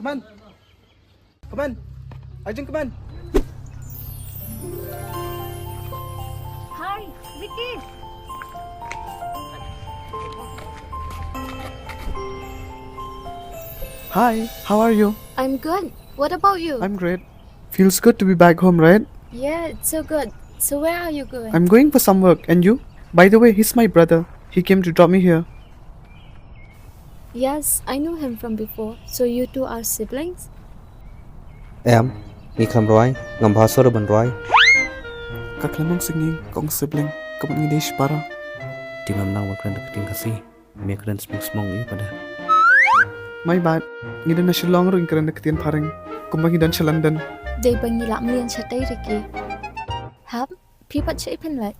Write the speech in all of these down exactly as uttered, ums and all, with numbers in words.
Come on. Come on. Arjun, come on. Hi, Vicky. Hi, how are you? I'm good. What about you? I'm great. Feels good to be back home, right? Yeah, it's so good. So where are you going? I'm going for some work, and you? By the way, he's my brother. He came to drop me here. Yes, I know him from before. So you two are siblings? Em, ngi khlem rwai, ngam bha shuh ban rwai. Ka khlem ong sngewbha, ka ong sibling, ka mut ngi dei shipara. Te mem nang ban kren da ka ktien Khasi, me kren sbuk smong ïa u pat de. My bad, ngi don na Shillong ruh ngi kren da ka ktien phareng, kumba ngi don sha London. Dei ba ngi lah mlien shatei Ricky. Hap, phi pat shaei phin leit?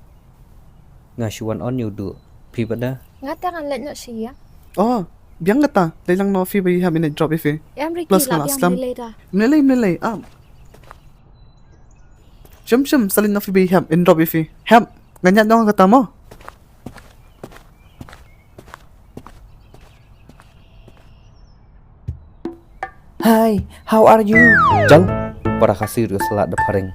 Nga shu wan on ïa u Duh, phi pat de? Nga te ngan leit noh sha ïing. Oh, biang kata, leit lang noh phi ba ïehap, ngan drop ïa phi. Em Ricky, plus nga lah biang slem. Ym lei lei da. Ym lei lei, ym lei lei, ah. Shum shum, sa leit noh phi ba ïehap, ngan drop ïa phi. Hap, ngan ïaid noh kata mo. Hi, how are you? Jal, para Khasi ruh sa lah da phareng.